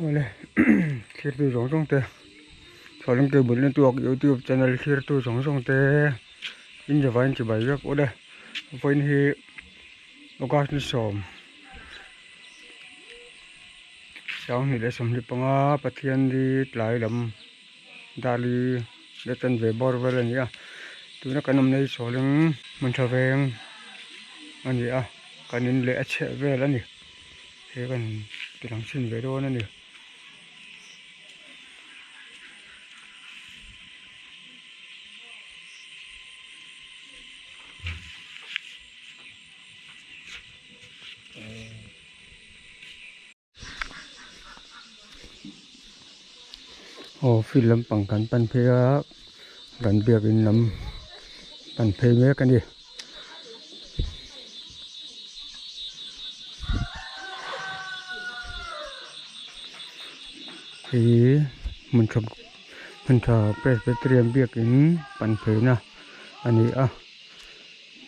Awle thirtu zawng zawng te Chhuahlung Cable Network YouTube channel thirtu zawng zawng te in zavain chibai vek awle vawiin hi August ni sawm sanghnih leh 25 Pathianni tlai lam Dali leh chanve bawr vel a ni a tuna kan awmna hi Chhuahlung hmun tha veng a ni a kan in leh a chheh vel a ni. He kan ti lang chhin ve dawn a ni. Aw field lampang kan pan phei a kan biakin lam pan phei mek a ni. Hei hmun tha hmun tha presbyterian biakin pan pheina a ni a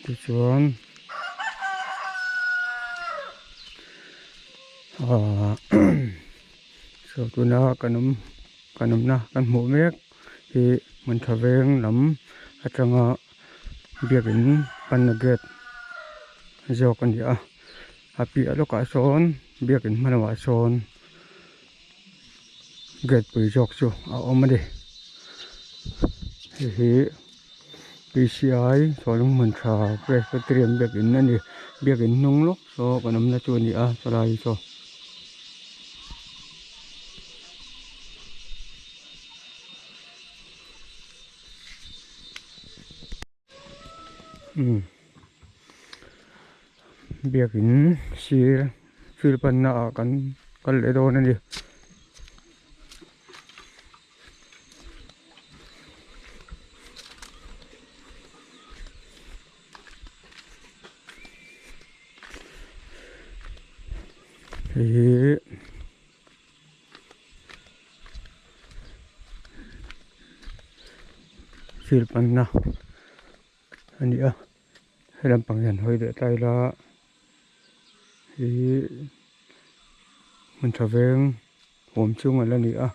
tichuan ahh saw tuna kan awm kan awmna kan hmuh mek hi hmun tha veng lam atanga. Biakin panna gate zawk a ni a a piah lawkah sawn biakin hma lamah sawn gate pui zawk chu a awm a ni hei hi P_C_I Sawlung hmun tha Presbyterian biakin a ni biakin hnung lawk saw kan awmna chu a ni a chulai saw. Biakin sir field panna ah kan kal leh dawn a ni. Hei hi. Field panna a ni a he lampang hian hawi leh ta ila ihh hmun tha veng huam chhung a la ni a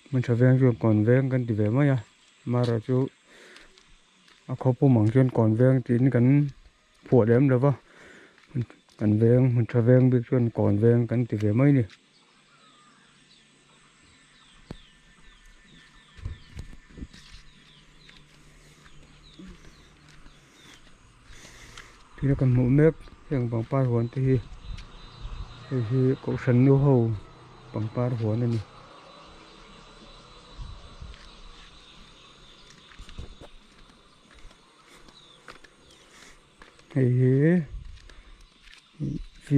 hmun tha veng chuan kawn veng kan ti ve mai a amaherawhchu a khaw pum ang chuan kawn veng tiin kan. Phuah lem lo va, kan veng hmun tha veng bik chuan kawn veng kan ti ve mai a ni. Tuna kan hmuh mek heng pangpar huan te hi hei hi kohhran nu ho pangpar huan a ni. Hei hi V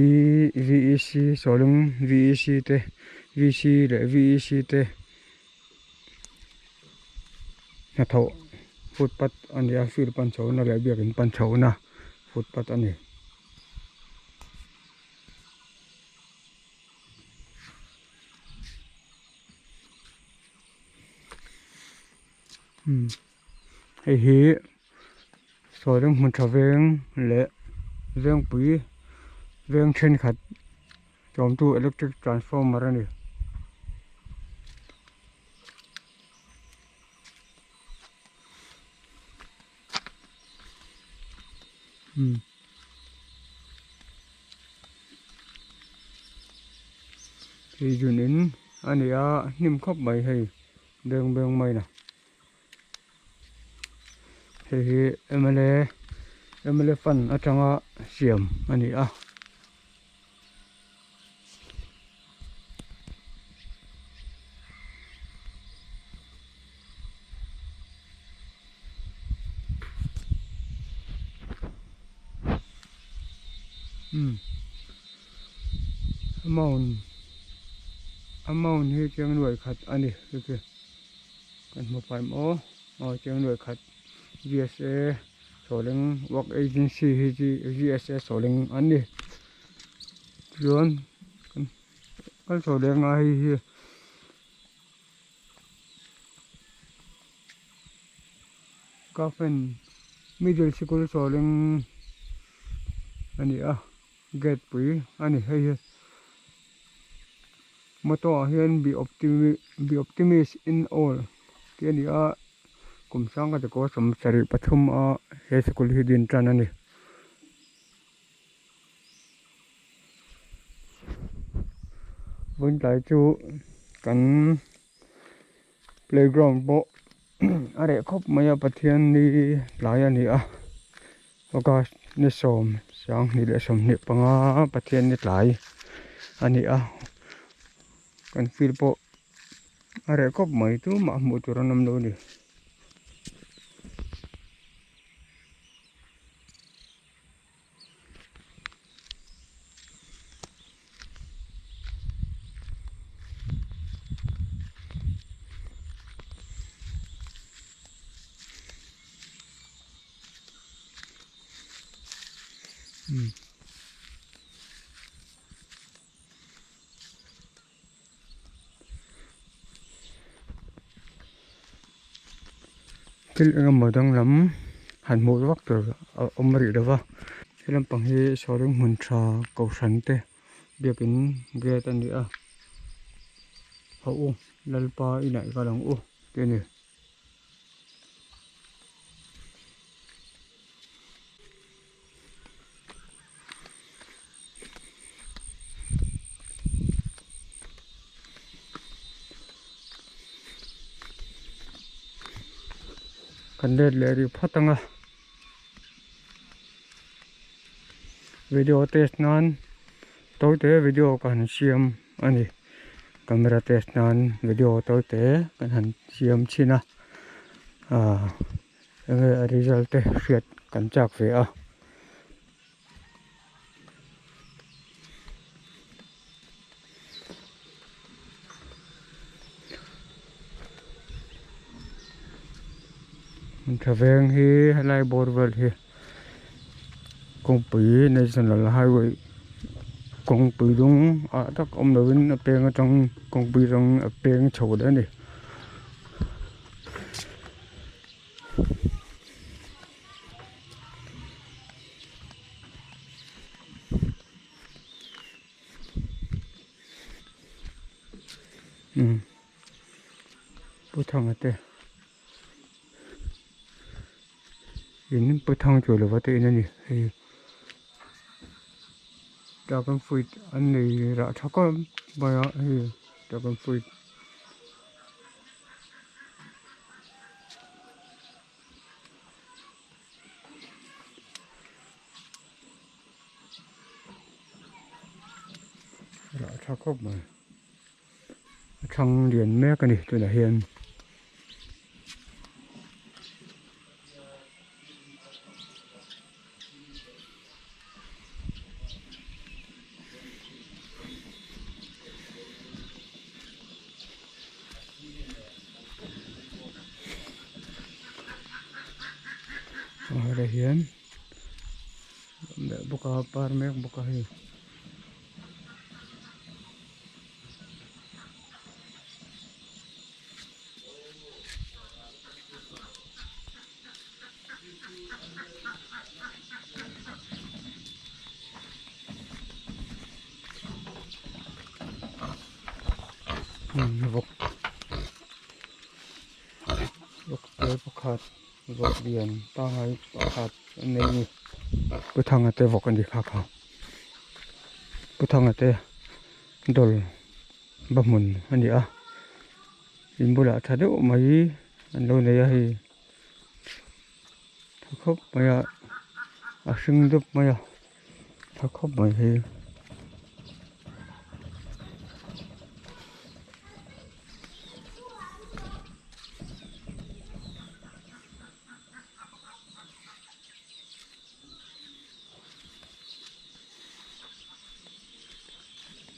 V E C sawlung V E C te V C leh V E C te hnathawh footpath a ni a field pan chhohna leh biakin pan chhohna footpath a ni. Hei hi sawi hmun tha veng leh vengpui veng thenkhat tlawmtu electric transformer a ni. Hei zun in a ni a hnim khawp mai hei beng beng mai na. Hei hi mla mla fund atanga siam a ni a. Amount amount hi cheng nuai khat a ni hei khi. Kan hmu pai maw aw cheng nuai khat V_S_A sawleng work agency hi chi V_S_A sawleng an ni chuan kan sawleng a hei hi Kafen middle sikul sawleng a ni a. gate pui a ni hei hi motto ah hian be be optimist in all tih a ni a kum sang ka ti kaw 73 a he sikul hi din tan a ni. Vawiin chu kan playground pawh a reh khawp mai a Pathian ni tlai a ni a August ni 22:25 Pathian ni tlai a ni a kan field pawh a reh khawp mai tumah hmuh tur an awm lo a ni. Thil eng emaw danglam han hmuh vak tur a awm rih lo va he lampang hi sawreng hmun tha kohhran te biakin gate a ni a hawh u lalpa inah i kal ang u tih a ni. Kan let leh rih phawt ang a video test nan tawite video ka han siam a ni camera test nan video tawite kan han siam chhin a ah. Enge a result te hriat kan chak ve a. Tha veng hi helai bawr vel hi kawngpui national highway kawngpui dung ah tak awm lovin a peng atang kawngpui atang a peng chho leh a ni. Umm Pu Thanga te in Pu Thang chu lova te in a ni hei dragon fruit an nei rah tha khawp mai a hei dragon fruit. Rah tha khawp mai a thang lian mek a ni tunah hian. Helai hian leh bawk a par mek bawk a hei. Vawk vawk te pakhat vawk lian pangngai pakhat an nei a ni Pu Thanga te vawk a ni kha kha Pu Thanga te dawl va hmun a ni a in bulah tha deuh mai an lo nei a hei tha khawp mai a a hring dup mai a tha khawp mai hei.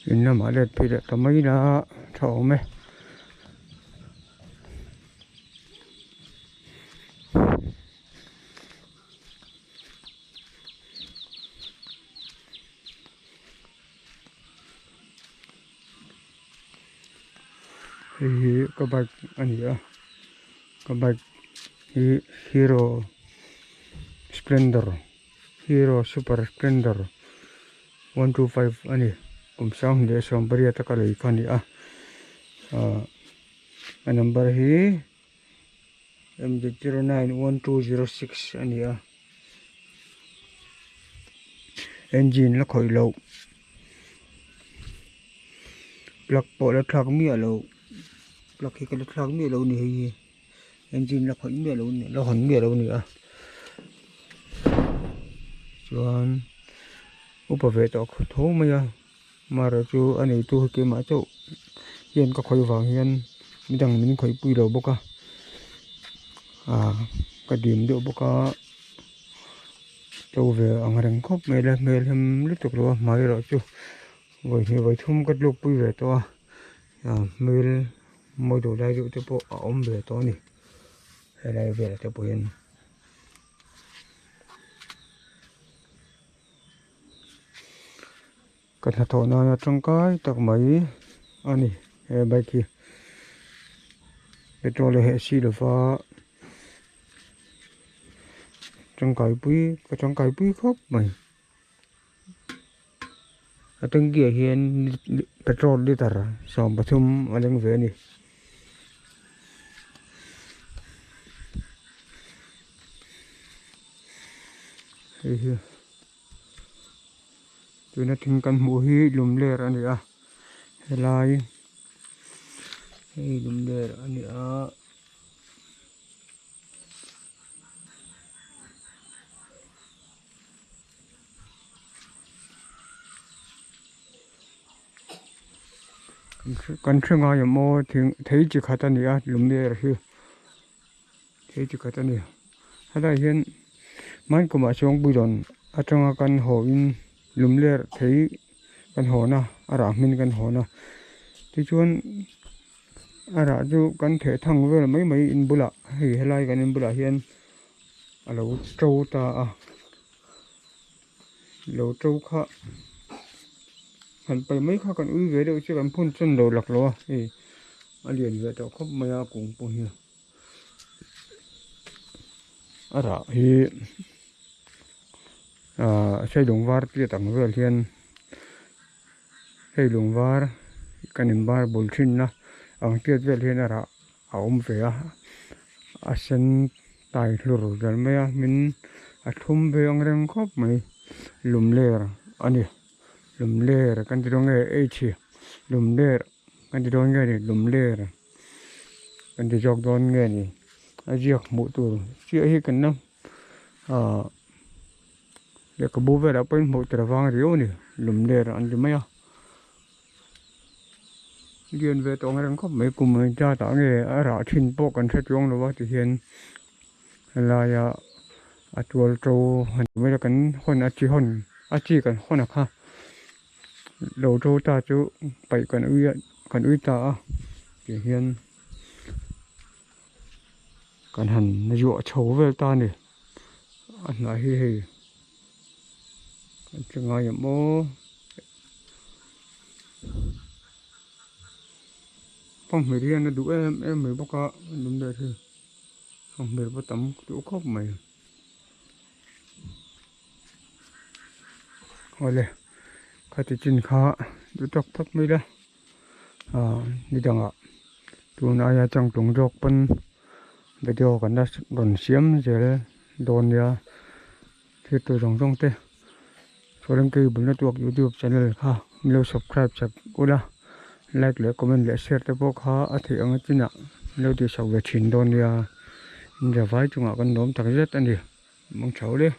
In lamah let phei leh ta mai ila tha awm e. Hei hi ka bike a ni a ka bike hi hero splendor hero super splendor. 125 a ni kum sanghnih leh sawmpariat a ka lei kha a ni a ah a number hi M 091206 a ni a engine la khawih loh plug pawh la thlak miah loh plug hi ka la thlak miah loh a ni hei hi engine la khawih miah loh a ni la hawn miah loh a ni a chuan upa ve tawh tho mai a. Amaherawhchu a neitu hi keimah chauh hian ka khawih vang hian midang min khawih pui lo bawk a ah ka dim deuh bawk a to ve ang reng khawp mai la hmel hem lutuk lo a amaherawhchu vawi hnih vawi thum ka tluk pui ve tawh a ah hmel mawi deuh lai deuh te pawh a awm ve tawh a ni helai velah te pawh hian. Ka hnathawh nana tangkai tak mai a ni he bike hi petrol a heh si lova tangkai pui ka tangkai pui khawp mai a tanki ah hian petrol litre 13 a leng ve a ni. Hei hi tuna thing kan hmuh hi lumler a ni a helai hei lumler a ni a. Kan hre ngai ang maw thing thei chi khat a ni a lumler hi. Thei chi khat a ni. Helai hian hmankumah chuan builawn atanga kan haw in lumler thei kan hawn a, a rah hmin kan hawn a. Tichuan a rah chu kan theh thang vel mai mai in bulah hei helai kan in bulah hian a lo to ta a. Lo to kha han paih mai kha kan ui ve deuh chu kan phun chawn lo laklawh a hei a lian ve tawh khawp mai a kung pawh hi. A rah hi ahh sailung var tiat ang vel hian sailung var kan in bar bul thin na ang tiat vel hian a rah a awm ve a a sen tai hlur zel mai a min a thlum ve ang reng khawp mai lumler a ni lumler kan ti dawn nge h lumler kan ti dawn nge ni lumler. Kan ti zawk dawn nge ni a ziak hmuh tur chiah hi kan la ahh lehkhabu velah pawhin hmuh tur avang riau a ni lum ler an ti mai a lian ve tawh ang reng khawp mai kum zat ah nge a rah thin pawh kan hre chuang lo a ti hian helaia a tual to han ti mai la kan hawn a chi hawn a chi kan hawn a kha. Lo to ta chu paih kan ui a kan ui ta a tih hian kan han zuah chho vel ta a ni a hnah hi hei kan che ngai em aw fanghmir hian a duh em em mai bawk a an awm leh hi fanghmir pawh tam duh khawp mai. Awle khati chin kha duh tawk phawt mai ila ah ni dangah tun aia changtlung zawk pawn video kan la rawn siam zel dawn nia thlir tur zawng zawng te chuan cable network youtube channel kha min lo subscribe chak ula like leh comment leh share te pawh kha a theih ang chinah min lo tihsak ve thin dawn nia india vai chungah kan lawm tak zet a ni. Mang tha ule.